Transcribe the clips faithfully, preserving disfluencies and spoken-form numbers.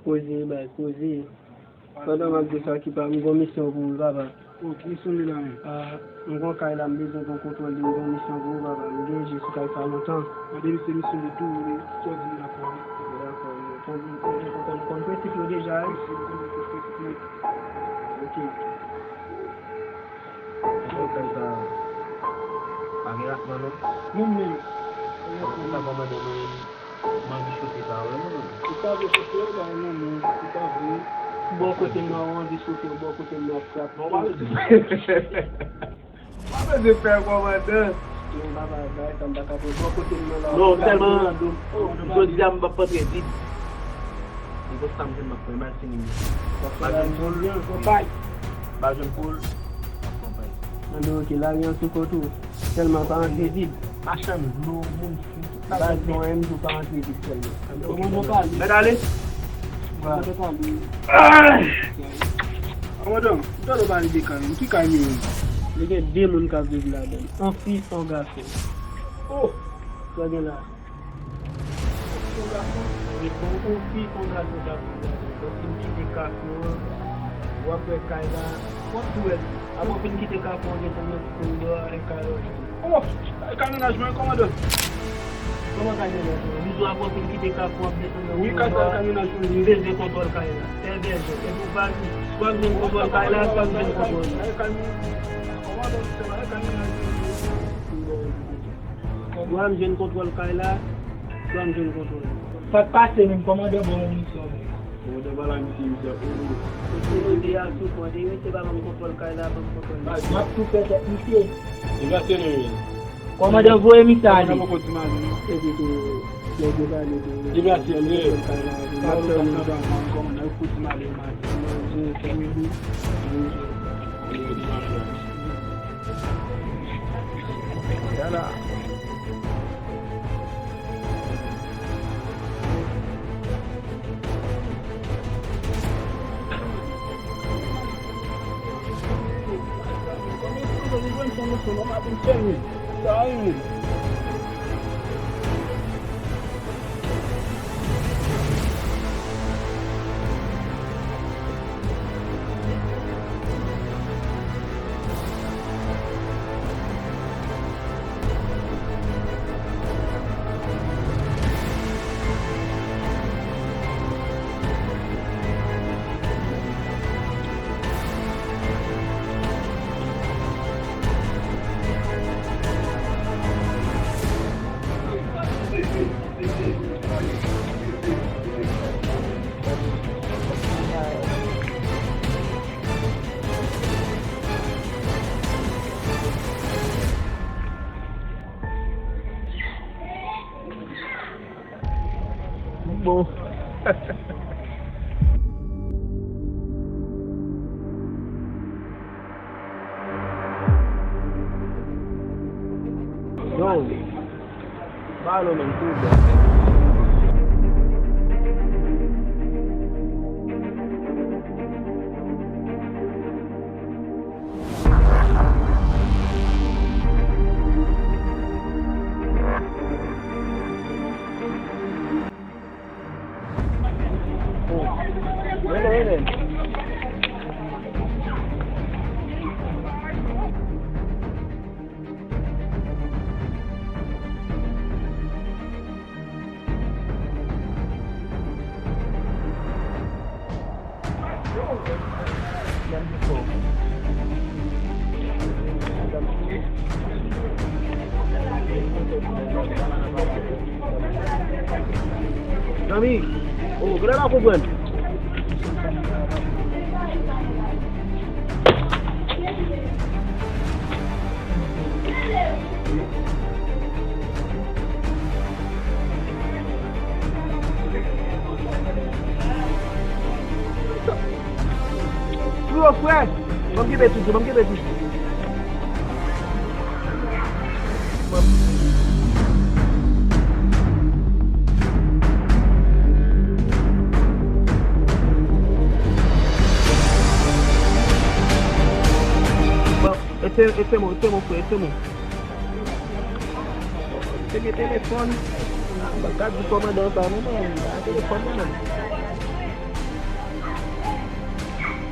Koze, bay koze. Pandan m ap di sa, ki pa, m gon misyon pou ou, papa. Oh, ki misyon li la menm? Ah, m gon kay la, m bezwen gon kontwòl li, m gon misyon pou ou, papa. M gen je sou kay sa lontan. Mande misye misyon li tou, li sòti li la fò. Dakò, m konn, m konn, m konn, m konn prensip yo deja, wi. Prensip, m konn prensip nèt. Ok. Kay sa pa gen ratman, non? Menm, menm. Sa kòmandan mwen. M anvi chofe pa w, non. Ou pa vle chofe, ou pa renmen mwen. Ou pa vle. Bò kote m nan, ou anvi chofe, bò kote m nan, ap frape. Non, w pa bezwen. W pa bezwen pè, kòmandan. Non, papa, bagay sa m pa ka pran. Bò kote m nan la, non, tèlman, jodi a m p ap antre vit. Se konsa m jwenn m ap pran, m al fini. M pa jwenn poul. M pa jwenn poul. Anben, ok, lari an sou kont ou. Sèlman pa antre vit. Machann dlo, moun fou, tout bagay. Baz, bon, M tou pa antre vit sèlman. Kòmandan pale. Mèt ale. Kòmandan pale. Kòmandan, m tande w pale de kay, men ki kay li ye? Li gen de moun k ap viv ladan l. Yon fi, yon gason. Oh! Sa gen la? Yon gason, yon fi, yon gason k ap viv ladan l. Lè w fin kite kafou an, w ap wè kay la, w ap tou wè l. Apre w fin kite kafou an, desann nan ti koridò a, e kay la w jwenn. Oh, kay mennaj mwen, kòmandan. Kòman kay mennaj mwen? Jou apre w fin kite kafou an, desann nan koridò a. Wi, kay sa, kay mennaj mwen. M bezwen kontwòl kay la. Sèl bezwen. E pou pa, swa m jwenn kontwòl kay la, swa m jwenn kontwòl li. Kay mennaj mwen. Swa m jwenn kontwòl kay la, swa m jwenn kontwòl li. Sa k pase menm, kòmandan ban yon misyon menm? Kòmandan pa la, misye, misye ap rele. Misye rele a sou kòde, misye pa ban m kontwòl kay la, ban m kontwòl li. M ap tou fè tèt misye. Liberasyon nou ye. Kòmandan voye misye ale. Kòmandan poko di m ale non. Epi tou, nèg yo pale de liberasyon nou ye. Kontwòl kay la, m ap fè yon misyon. Kòmandan poko di m ale, m ale. Manje, fè midi. Manje. Yala. Bon. Yo, pa lo menm tou bò. Zanmi, oh, genlè pa konprann. Yo, frè, ban m kenbe toujou, ban m kenbe toujou. Bon, ete, ete mwen, ete mwen, frè, ete mwen. Te gen telefòn. Mwen gad di kòmandan sa, non, mwen, pa telefòn, non, mwen.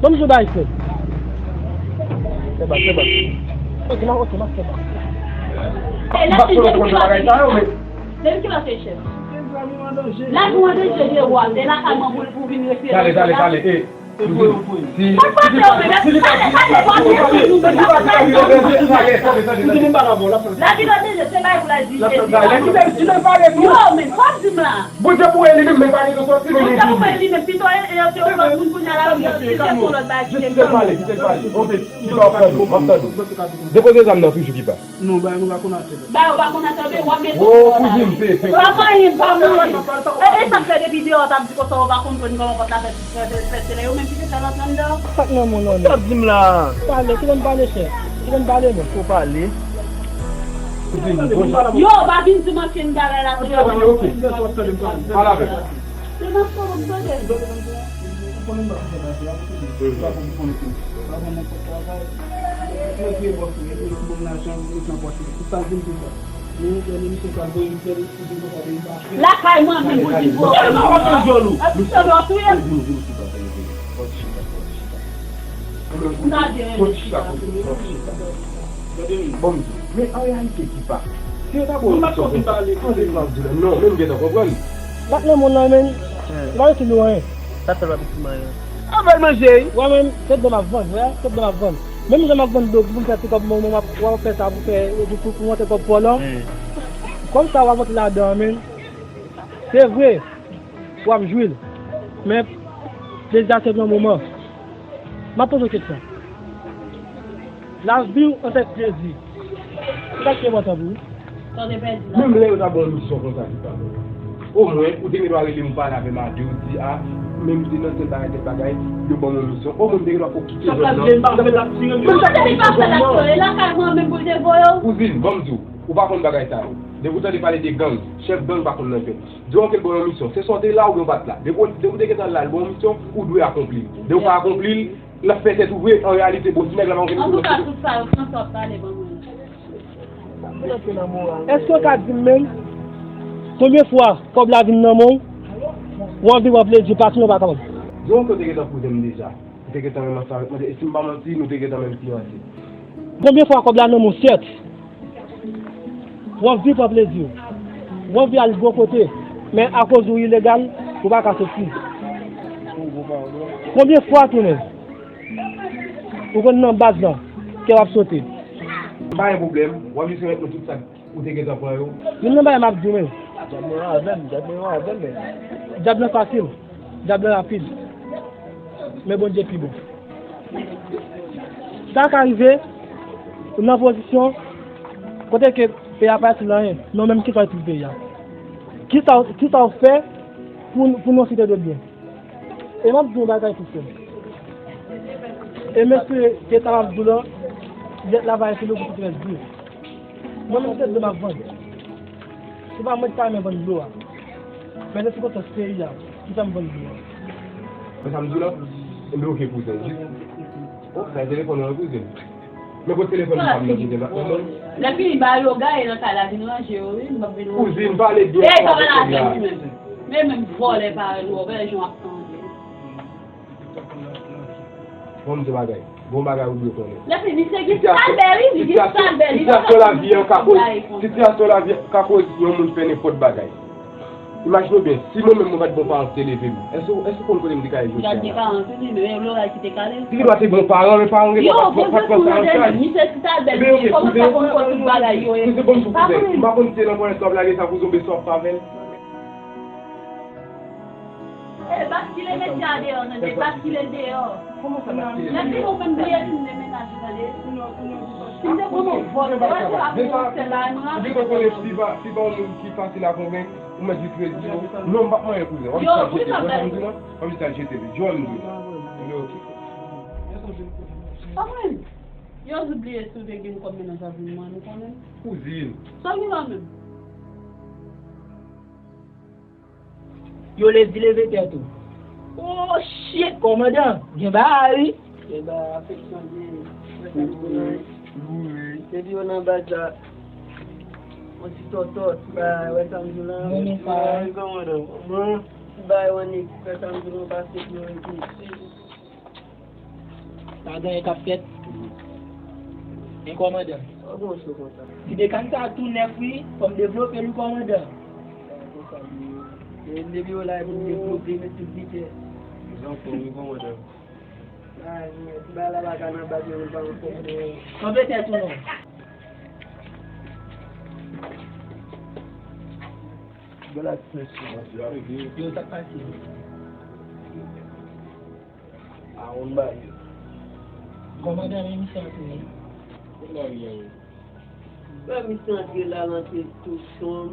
Ban m jwe bay frè. Fè bak, fè bak. Ok, ma, ok, ma fè bak. E, lè m fin, depi ki lè w te chèf? Lavi w an danje, de w ap de lakay mwen pou, pou vin retire. Tande, tande, tande. E, Kouzin, si, si li pa, si li pa, si li pa, si li pa, Kouzin, li pa nan bon, l ap fè. Lavi w an danje, se bay pou la di. Yo, men, kòb di m la. Bondye pou li menm, men pa li sòti, men Bondye pou li menm, pito e, e, e, moun kounye a la, yo, si se pou lòt bagay, ki te pale, ki te pale. Ok, ki pa w ap tande, m ap tande. Depoze zam nan toujou ki pa. Non, bay nou pa konn atè. Bay ou pa konn atè, w ap mete. Oh, kouzin, pe, pe. Pa manyen, pa manyen. E, e sa k fè depi deyò, w ap di konsa, ou pa konn konn kòman pòt la fè, fè, fè, fè, se lè yo menm ki te fè l antre anndan. Sa k nan moun nan? Sa w ap di m la? Pale, kite m pale, chè. Kite m pale, non. Fò pale. Kouzin, bon. Yo, pa vin di m ankenn bagay la, frè. Ok, ok. Pale avè l. Se nan fò w tande. Lakay mwen menm pou di bon. Bon, men an reyalite ki pa. Si yo ta bon, non, men m gentan konprann. Bat nan moun nan, men. Li pa rete nou anyen. Sa fè l pa rete nou anyen. Avè l manje, wi. Wè, men, se dlo m ap vann, wè, se dlo m ap vann. Menm jan m ap vann dlo pou m fè ti kòb, mwen, mwen, w ap fè sa pou fè, pou, pou, pou monte kòb pòl lan. Kòm sa w ap monte ladan, men. Se vre, w ap jwi l. Men, plezi a se pou yon moman. M ap poze w kesyon. Lavi w ansanm plezi. Sa ki enpòtan pou ou? Menm lè yo ta ba w misyon konsa ki pa. Omwen, ou te gen dwa rele m pale avè m a de, ou di, a, menm m te nan tèl bagay, tèl bagay, yo ban m yon misyon. Omwen, m te gen dwa kite zòn nan. Kouzin, ban m di w, ou pa konn bagay sa yo. Depi w tande pale de gang, chèf gang pa konn nan fèt. Di w anke l ba w yon misyon. Se sa w te la oubyen w pa t la. Depi w, depi w te gentan la, l ba w yon misyon, ou dwe akonpli l. Depi w pa akonpli l, l ap fè tèt ou vre, an reyalite, bon, ti nèg la pa konn. Antouka, tout sa yo, san sa w ap pale, ban mwen. Èske w ka di m menm, konbyen fwa kòb la vin nan men w, w anvi pran plezi, pase w pa kapab? Di w anke w te gentan kouzen m deja. Nou te gentan menm ansanm avèk mwen. E si m pa manti, nou te gentan menm fiyanse. Konbyen fwa kòb la nan men w, sèt, w anvi pran plezi w, w anvi al bon kote, men akoz ou ilegal, ou pa ka soti. Konbyen fwa tou menm ou konn nan baz lan, kè w ap sote? M pa gen pwoblèm, w ap jis remèt mwen tout sa. Ou te gentan pran yo? Youn nan bagay m ap di w, men. Djab mwen avè m, djab mwen avè m, men. Djab lan fasil, djab lan rapid. Men Bondye pi bon. Sa ka rive, ou nan pozisyon kote ke peyi a pa itil anyen, men w menm kisa w itil peyi a? Kisa, kisa w fè pou, pou nou site de byen? E m ap di yon bagay pou frè m. E mesye ke sa m ap di w lan, lèt la va fini pou tout rès di. Mwen menm se dlo m ap vann. Se pa mwen ki ta renmen vann dlo a. Men se sou konsyans peyi a ki fè m vann dlo a. Men sa m di w lan, enben oke kouzen. Jis, o, sa e telefòn mwen kouzen. Men kot telefòn pa m nan kouzen, pa nan mwen. Lè fini ba yo gaye nan kay la, vin ranje yo, wi, m ap vin ranje. Kouzin, pale byen. Ey, pa pale avè m, wi, men. Men menm vòlè parèy ou, wè jan w ap sanble. Bon, m di bagay. Bon bagay ou dwe konnen. Lè fini, misye gen salbè, wi, li gen salbè, li pa ka soti pou l gaye konsa. Sitiyasyon lavi an ka koz yon moun fè nenpòt bagay. Imajine w byen, si mwen menm mwen pa t gen yon paran ki te leve m, èske, èske w konn kote m te ka ye jodi a la? Gad gen paran tou li menm, e loray ki te kale. Li gen dwa te gen yon paran, men paran gen dwa pa t pran sa an chaj. Misye ti ta bèl, kòman sa konn fè tout bagay yo e. Kouzin, bon, m sou kouzen. M pa konn si se nan ponyèt w ap lage sa, kouzin, oubyen si w ap pa avè l. E baskile mesye a deyò, tande, baskile l deyò. Kòman sa baskile l deyò? Lè fini ou menm bliye fin de mennaj ou, tande. Si se pou nou vòlè, wè se la pou nou sèl la, nou rache. Ou gentan konnen fi pa, fi pa yon moun ki fasil a konvenk. Ou mèt jis redi yo. Non, m p ap manyen kouzen. W ap jis al jete l. Wè sa m di w lan? W ap jis al jete l. Jodi m di w. Li oke. Pa mwen. Yo di bliye si w te gen kòb mennaj avè mwen, nou konnen. Kouzin. Sa w gen la menm? Yo leve, leve tèt ou. Oh shit, kòmandan. Gen bagay wi. Gen bagay, afeksyon gen. Depi yo nan baz la, yon ti tòtò, ti bagay, wè sa m di w lan? Renmen sa. Ti bagay, kòmandan. Mwen, ti bagay, yon nèg, wè sa m di w lan, pase pou yon epi. Pa gen anyen k ap fèt. Men kòmandan. Sa bon sou konsa. Ti Bekan sa tou nèf wi, fò m devlope l wi kòmandan. Sa konsa li ye. Men depi yo la pou m devlope, met tout vitès. Jan fò wi kòmandan. Ay, men, ti bagay la pa ka nan bak, men, pa anfòm, men. Kanpe tèt ou non. Bèl aksyon, mesye. Yo, sa k pase? A, on bay. Kòmandan, men misye antre. Lè misye antre la, l antre tou sonm.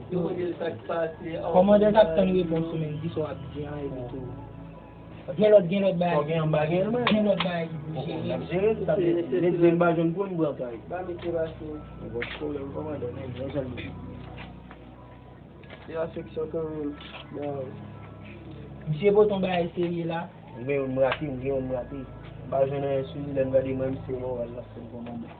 Yo mande l sa k pase. Kòmandan t ap tann repons ou, men, di sa w ap di an, epi tou. Gen lòt, gen lòt bagay. Fò gen anba, gen anba. Gen lòt bagay ki pou jere. N ap jere, sa vle di, men di m pa jwenn pou m pran kay. Ba mesye pase. Bon, pwoblèm, kòmandan, men, men, jan l ye. Se afeksyon kanmenm. Misye pote yon bagay serye la. M gen yon m rate, m gen yon m rate. M pa jwenn anyen sou li, lè m gade mwen, misye moral la, se kòmandan.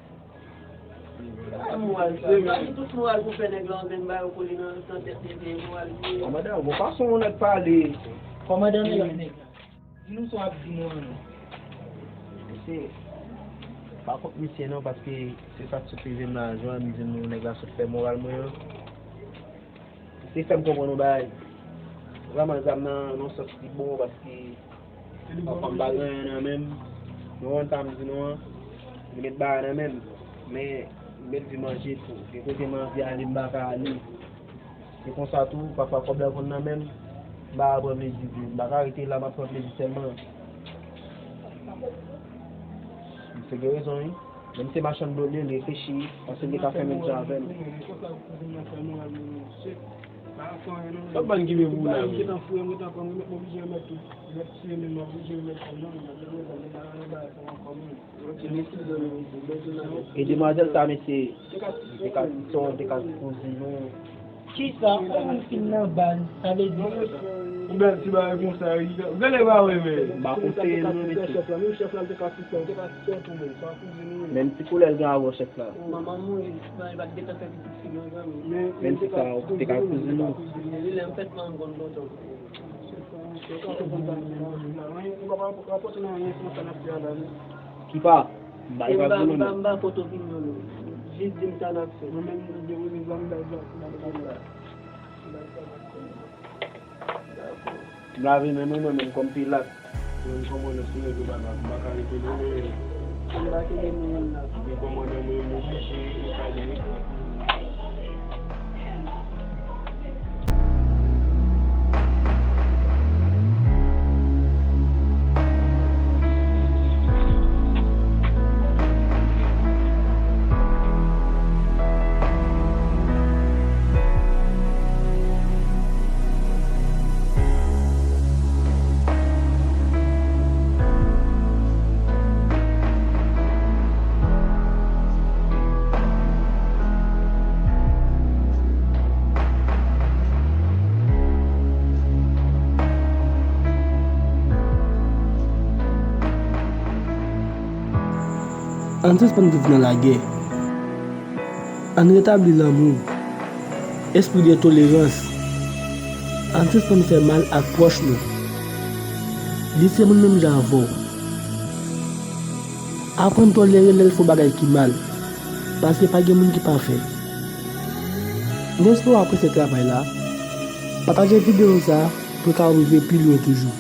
Moral, sa. Sa ki tout moral pou fè nèg la, anben ba yo kole nan, nan tèt li, se moral li ye. Kòmandan, gon fason yon nèg pale. Kòmandan, men lòt nèg la. Di nou sa w ap di nou an non. Mesye, pa kont misye non, paske se sa k sot rive m la, jan m di nou, nèg la sot fè moral mwen an. Misye fè m konprann yon bagay. Vrèman, zam nan, nan sans li bon, paske papa m pa gen anyen nan men m. Nou konprann sa m di nou an? Li met bagay nan men m. Men, li met vi manje tou. Gen kote m anvi ale, m pa ka ale. Se konsa tou, pafwa kòb la konn nan men m, m pa ka pran plezi vre. M pa ka rete la, m ap pran plezi sèlman. Misye gen rezon, wi. Menm se machann dlo li ye, li reflechi, paske li te ka fè menm jan avè m. Sa bann ki vle pou ou la, wi. E demwazèl sa, mesye, li te ka, li te ka kouzin nou. Kisa? Yon moun fin nan baz, sa vle di. Yon bèl ti bagay konsa, wi. Gade pa wè, men. M pa konseye l, non, mesye. Menm ti koulè l gen avè w, chèf la. Menm ti sa, ou te ka kouzin nou. Ki pa? M bay vag pou nou non. M pa pot opinyon nou. Jis di m sa n ap fè. Mwen menm, m depoze zam, m bay vag, m bay vag. M lave men mwen, mwen menm kòm Pilat. Mwen kòmandan sou nèg yo pa ka, m pa ka rete non, men. M pa kite nou menm la. Men kòmandan mwen, m oblije, m salye. Ann sispann viv nan lagè. Ann retabli lanmou, espri de tolerans. Ann sispann fè mal ak pwòch nou. Li se moun menm jan avè w. Aprann tolere lè l fè w bagay ki mal, paske pa gen moun ki pafè. M espere w apresye travay la. Pataje videyo sa pou l ka rive pi lwen toujou.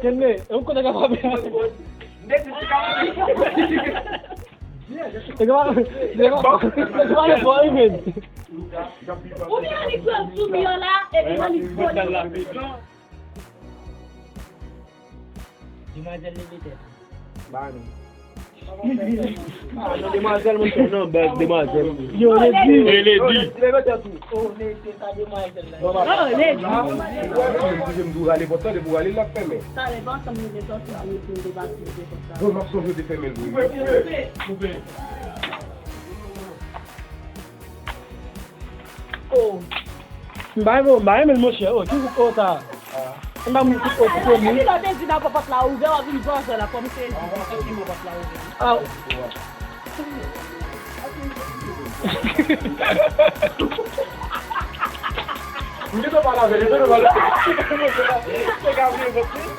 Kenley, e ou konnen ka pa byen. E ka pa, e ka pa fò, e menm. Oubyen annik pran sou mi an la, epi annik vole. Demwazèl leve tèt. Ba nou. Ah, non, demwazèl, mwen, non, bèl demwazèl. Yo, lady. Hey, lady. Leve tèt ou. Oh, mesye, sa demwazèl la. Oh, lady. Mwen, mwen, mwen, mwen, mwen, rale pòt la, depi w rale l ap fèmen. Talè, pa ansanm nou te sòti, nou te sòti, nou te sòti. Bon, m ap sonje w te fèmen l pou mwen. Koupe, koupe, koupe. Oh. M pa renmen, m pa renmen l, monchè. Oh, ki gwoup oh sa? M pa moun ki oh, ki komi. Epi lè w te di nan pòt la ouvè, w ap vin vòzò la, kòm se di pòt la ouvè. Ah. M te pale avè l, m te pale avè l. Se ka vin vòt.